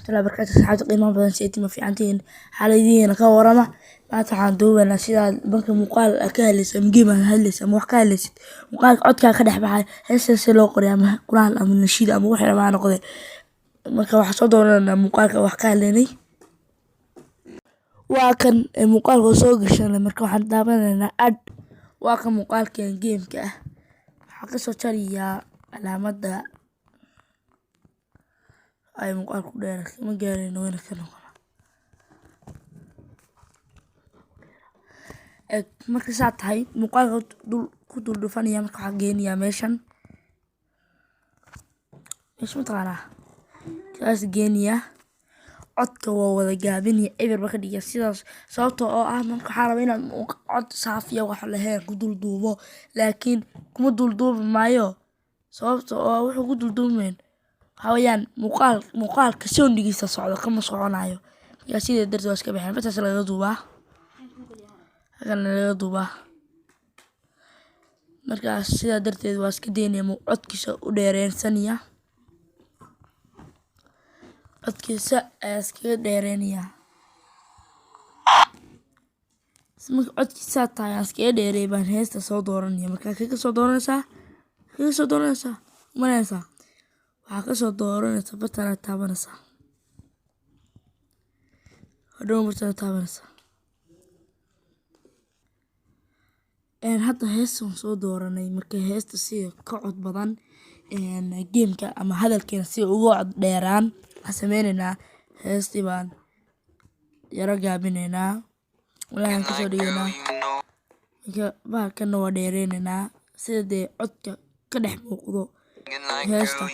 Waraxmatullahi wabarakaatu. Asxaabta qiimaha badan, seeti ma fiicantihiin? Xaaladihiina ka warama. Maanta waxaan duubaynaa sidaad marka muuqaal aad ka hadlaysid ama game aad hadlaysid ama wax ka hadlaysid, muuqaalka codkaa ka dhex baxay, heestan si loo qoray ama quraal ama nashiid ama wax yar ha noqde. Marka waxaan soo dooranaa muuqaalka wax ka hadlaynay. Waa kan muuqaalka oo soo gashanay. Marka waxaan daawanaynaa ad. Waa kan muuqaalkan gameka ah. Waxaan kasoo jarayaa calaamadda ay muuqaalku dheer ma gaarayno, wayna ka noqonaa. Marka saa tahay, muuqaalka dul ku dul dhufanaya. Marka waxaan geynayaa meeshan, meesha mataqaanaa kaas geynayaa. Codka waa wada gaabinaya, eber ba ka dhigaya sidaas, sababtoo oo ah marka waxaa rabaa inaan cod saafiya wax lahayn ku dul duubo, laakiin kuma dul duubi maayo, sababtoo oo wuxuu ku dul duubayn waxaa weeyaan muuqaalka soundigiisa socdo kama soconayo. Marka sidaa darteed waa iska bixin. Bartaas laga duubaa, halkan laga duubaa. Markaas sidaa darteed waa iska daynaya, codkiisa u dheereysanaya, codkiisa ayaa iskaga dheereynaya. Marka codkiisa tahay aan iskaga dheereey baan heesta soo dooranaya. Marka kaga soo dooranaysaa, kaga soo dooranaysaa umanaysaa, waxaa kasoo dooranaysaa bartaan taabanaysaa, hadhow bartaan taabanaysaa. Hadda heesta waan soo dooranay. Marka heesta si ka cod badan gameka ama hadalkeena si uga cod dheeraan, waxaan sameynaynaa heestii baan yaro gaabinaynaa, walaahan kasoo dhigaynaa. Marka bahalkanna waa dheereynaynaa sida dee codka ka dhex muuqdo heesta.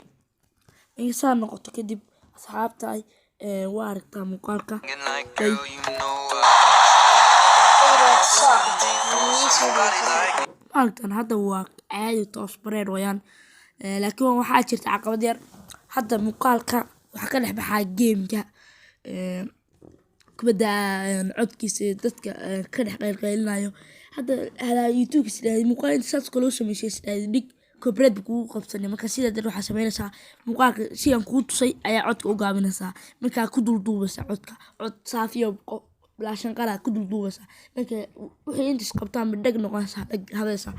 Marka saa noqoto kadib, asxaabta, waa aragtaa muuqaalka. Maaragtan hadda waa caadi, toos bareer wayaan, laakiin waxaa jirta caqabad yar. Hadda muuqaalka waxaa ka dhex baxaa gameka kubadda codkiisa, dadka ka dhex qaylqaylinayo. Hadda hadaa YouTube isdhahday muuqaal inta saas kale u sameysay, isdhahday dhig, copyright buu kugu qabsanay. Marka sidaa darteed waxaa sameynaysaa muuqaalka sidaan kuu tusay ayaa codka u gaabinaysaa. Markaa ku dul duubaysaa codka, cod saafiyo bilaa shanqara ku dul duubaysaa. Marka wixii intaas qabtaan ba dheg noqonaysaa, dheg hadaysaa.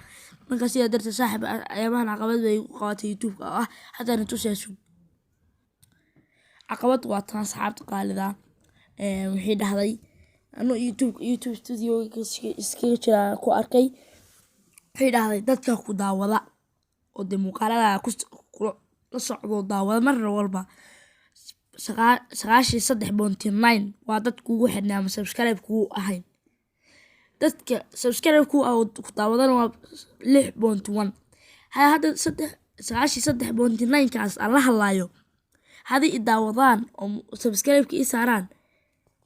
Marka sidaa darteed, saaxiib, ayaabahan caqabad bay ku qabatay YouTube-ka oo ah haddana tusaya. Sug, caqabad waa tan, asxaabta qaalida. Waxay dhahday anuu YouTube Studio iskaga jira ku arkay, waxay dhahday dadka ku daawada oo dee muuqaalada la socdo daawada mar walba 93.9 waa dad kugu xidhnay ama subscribe kugu ahayn. Dadka subscribe ku ah ku daawadana waa 6.1. Hadda saddex 93.9 kaas aan la hadlayo, haddii i daawadaan oo subscribe-ka ii saaraan,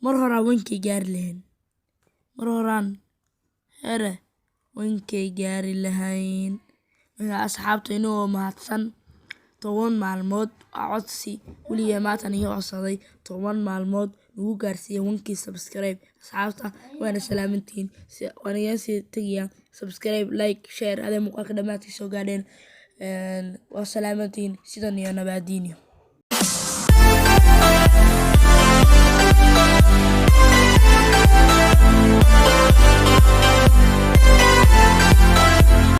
mar horaan wankay gaari lahayn, mar horaan here wankay gaari lahayn. Marka asxaabta, inagoo mahadsan, 10 maalmood waa codsi weligaa maanta iga codsaday, 10 maalmood nagu gaarsiiya 1K subscribe. Asxaabta, waana salaamantihiin, waan iga sii tegayaa. Subscribe, like, share. Adee muuqaalka dhammaadkii soo gaadheen, waa salaamantihiin. Sidan iyo nabaadiinyo.